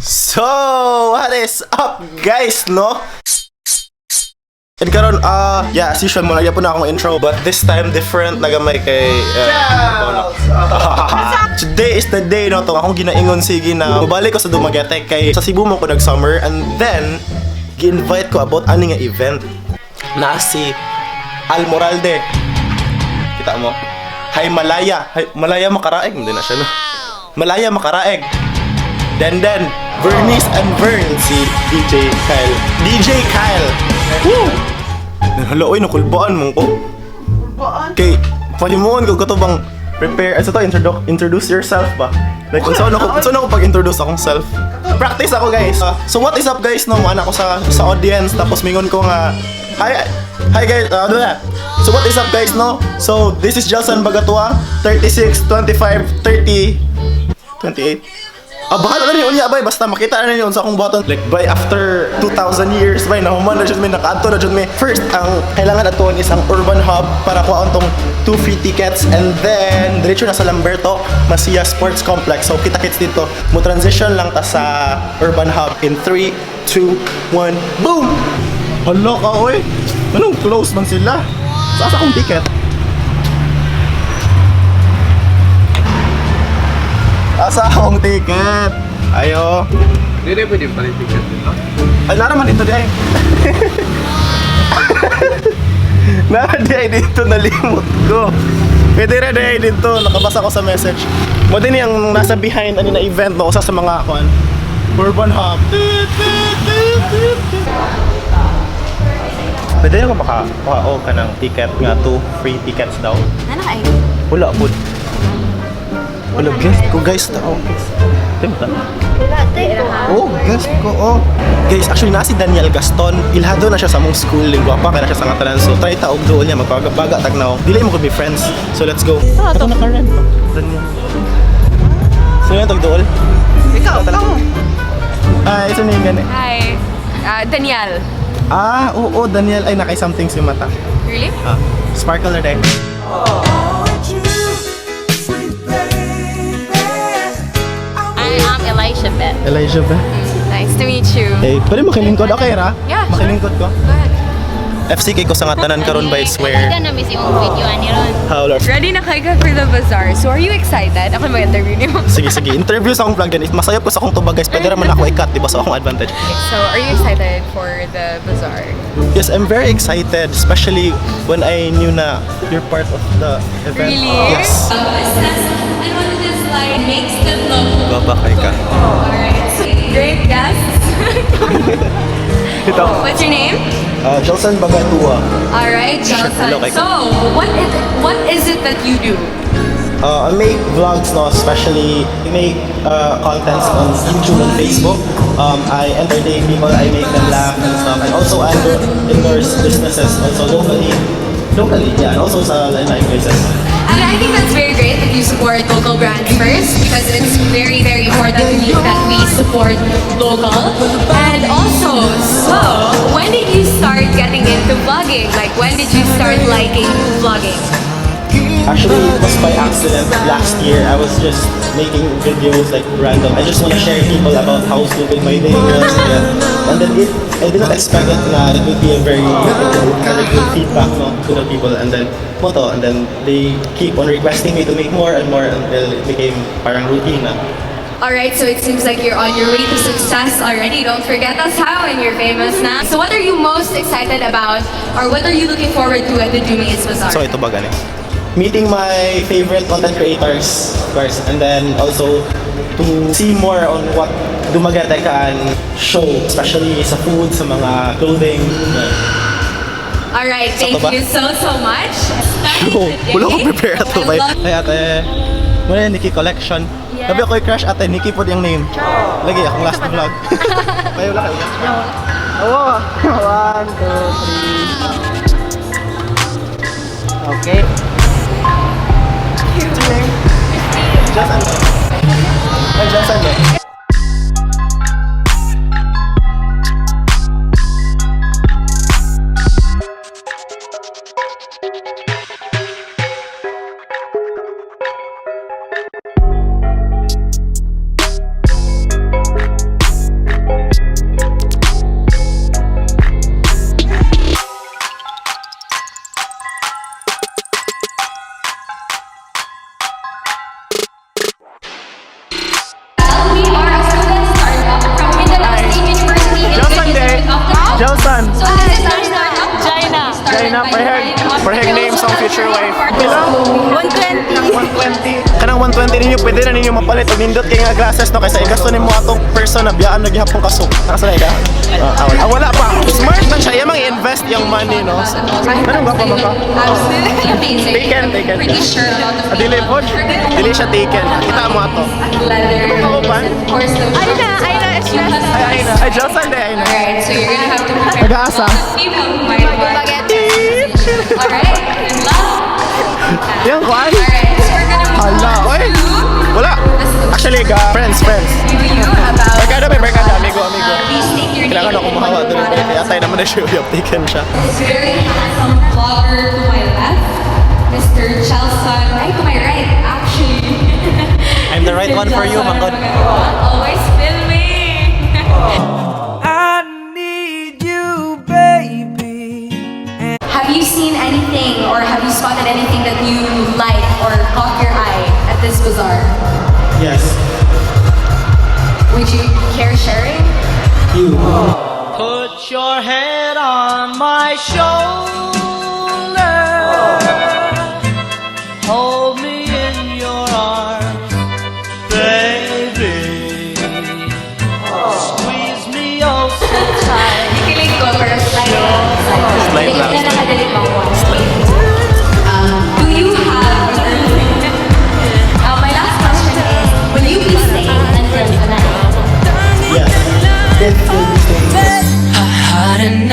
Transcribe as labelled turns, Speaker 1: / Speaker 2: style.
Speaker 1: So, what is up, guys, no? And karon, yeah, as usual mo na po na akong intro, but this time different na gamay kay today is the day, no, to akong ginaingon sige na mobalik ko sa Dumaguete kay sa Cebu mo ko nag-summer, and then gi-invite ko about ani nga event na si Almoralde. Kita mo? Hay Malaya, hay Malaya Makaraeg, hindi na siya, no. Malaya Makaraeg. Then Bernice and Vern, si DJ Kyle. DJ Kyle. Woo! Hala, oy, nakulbaan mo ko. Kulbaan? Kay, palimuon ko kato bang prepare, ano to, introduce yourself ba? Like, kung saan ako pag-introduce akong self. Practice ako, guys. So, what is up, guys, no? Muana ako sa audience, tapos mingon ko nga, "Hi, hi guys, ano na?" So, what is up, guys, no? So, this is Jelson Bagatua, 36, 25, 30, 28. Ah, bahala na rin unya bay, basta makita na ninyo sa akong button. Like by after 2,000 years bay, nahuman na jud mi, nakaadto na jud mi. First, ang kailangan atuon is ang Urban Hub para kuhaon tong two free tickets and then diretso na sa Lamberto Macia Sports Complex. So kita-kits dito. Mo transition lang ta sa Urban Hub in 3, 2, 1, boom! Hala ka oy. Anong close man sila? Sa asa akong ticket? Asa akong ticket? Ayo.
Speaker 2: Hindi pwede palit ticket dito.
Speaker 1: Ay, naraman dito di ay. Nara di ay dito, nalimot ko. Pwede ra di ay dito, nakabasa ko sa message. Mo din yung nasa behind ani na event, no, usa sa mga kuan. Urban Hub. Tut, tut, tut, tut, tut. Pwede ko makakuha o ka ng ticket nga two free tickets daw.
Speaker 3: Ano kayo?
Speaker 1: Wala po. Wala, guest ko, guys. Tao. Diba?
Speaker 3: Wala, tayo.
Speaker 1: Oh, guest ko, oh. Guys, actually, na si Daniel Gaston. Ilhado na siya sa mong school. Lingwa pa, kaya na siya sa nga tanan. So, try taog doon niya. Magpagabaga, tagnaw. Dili mo could be friends. So, let's go.
Speaker 3: Ah,
Speaker 1: Ito naka-red. Daniel. So, yun, tag dool.
Speaker 3: Ikaw, ikaw.
Speaker 1: Ah, ito na yung gani.
Speaker 3: Hi. Danielle.
Speaker 1: Ah, oo, Daniel. Ay, nakay something si mata.
Speaker 3: Really?
Speaker 1: Ah, sparkle na din.
Speaker 4: I am Elisha Beth.
Speaker 1: Elijah ba?
Speaker 3: Nice to meet you.
Speaker 1: Hey, pwede makilingkod. Okay, ra?
Speaker 3: Yeah, sure.
Speaker 1: Makilingkod ko.
Speaker 3: Go ahead.
Speaker 1: FCK ko sa nga tanan karon by swear.
Speaker 4: Talaga na miss yung video ani ron.
Speaker 1: How, Lord.
Speaker 3: Ready na kayo for the bazaar. So are you excited? Ako mag-interview niyo.
Speaker 1: Sige, sige. Interview sa akong vlog din. If masayop ko sa akong tubag, guys, pwede raman ako i-cut, di ba? So, akong advantage.
Speaker 3: So are you excited for the bazaar?
Speaker 1: Yes, I'm very excited, especially when I knew na you're part of the event.
Speaker 3: Really?
Speaker 1: Yes.
Speaker 3: Assess and what it is like makes them look.
Speaker 1: Baba kay ka.
Speaker 3: Alright. Great guests.
Speaker 1: Ito.
Speaker 3: What's your name?
Speaker 1: Jolson Bagatua.
Speaker 3: Alright, Johnson.
Speaker 1: Hello, kay-
Speaker 3: So, what is it that you do?
Speaker 1: I make vlogs, no, especially I make contents on YouTube and Facebook. I entertain people, I make them laugh and stuff. And also I endorse businesses also locally, yeah, and also sa lain places.
Speaker 3: And I think that's very great that you support local brands first because it's very, very important that we support local. And also, so when did you start getting into vlogging? Like, when did you start liking vlogging?
Speaker 1: Actually, it was by accident last year. I was just making videos like random. I just want to share people about how stupid my day was. Yeah. And then I did not expect that na it would be a very, very good feedback, no, to the people. And then, moto, and then they keep on requesting me to make more and more until it became parang routine na.
Speaker 3: Alright, so it seems like you're on your way to success already. Don't forget us how and you're famous now. So what are you most excited about or what are you looking forward to at the Dumaguete Bazaar?
Speaker 1: So ito ba gani? Meeting my favorite content creators, of course, and then also to see more on what Dumaguete can show, especially sa food, sa mga clothing.
Speaker 3: Alright, thank
Speaker 1: Sakto ba?
Speaker 3: you so, so much.
Speaker 1: Oh, wala ko prepare ato ba?
Speaker 3: I love
Speaker 1: Ay ate, muna yung Nikki collection.
Speaker 4: Yeah.
Speaker 1: Labi ako yung crush ate, Nikki po yung name. Lagi, akong last vlog. Kayo wala kayo.
Speaker 5: Oo. One, two, three. Okay.
Speaker 1: What's your name? Jason. Ay, Jason. Aina, parehag. Parehag name sa future wife. Pila?
Speaker 3: 120.
Speaker 1: 120. Kanang 120 ninyo, pwede na ninyo mapalit og nindot kay nga glasses, no, kaysa igasto nimo atong person na biyaan na gihapon kasuk. Nakasanay ka? Ah, wala pa. Smart man siya. Iya mang invest yung money, no? So, anong gwapo ba ka?
Speaker 3: Absolutely amazing.
Speaker 1: Taken, taken.
Speaker 3: Pretty sure about the
Speaker 1: Ah, dili po. Dili siya taken. Kita mo ato.
Speaker 3: leather.
Speaker 1: Ikaw kauban?
Speaker 3: Of course, the
Speaker 4: Ay na, stress.
Speaker 1: Ay, ay na. Ay, Jocelyn, ay na.
Speaker 3: Alright, so you're gonna have to prepare
Speaker 1: Nag-aasa.
Speaker 3: a lot of people who might want. Alright, good luck.
Speaker 1: Yung kwan?
Speaker 3: Alright, so we're gonna move
Speaker 1: Hala,
Speaker 3: on
Speaker 1: oy.
Speaker 3: to
Speaker 1: Wala. Actually, ga, friends, friends.
Speaker 3: to you about
Speaker 1: Barkada ba, barkada, amigo, amigo.
Speaker 3: Please state your name.
Speaker 1: Kailangan ako mahawa doon. Kaya tayo naman na siya, uyab, taken siya.
Speaker 3: This very handsome vlogger to my left, Mr. Chelson, right to my right, actually.
Speaker 1: I'm the right one for you, Mangod.
Speaker 3: Always filming.
Speaker 6: I need you, baby.
Speaker 3: Have you seen anything or have you spotted anything that you like or caught your eye at this bazaar?
Speaker 1: Yes.
Speaker 3: Would you care sharing?
Speaker 1: You.
Speaker 6: Put your head on my shoulder. Hold me in your arms, baby. Squeeze me oh so tight.
Speaker 3: Kikilig ko, pero slide lang.
Speaker 1: Slide lang.
Speaker 3: Hindi na nakadali pa ako. Do you have a girlfriend? My last question is, will you be staying until tonight?
Speaker 1: Yes. Yes, you'll be staying.
Speaker 6: Hot and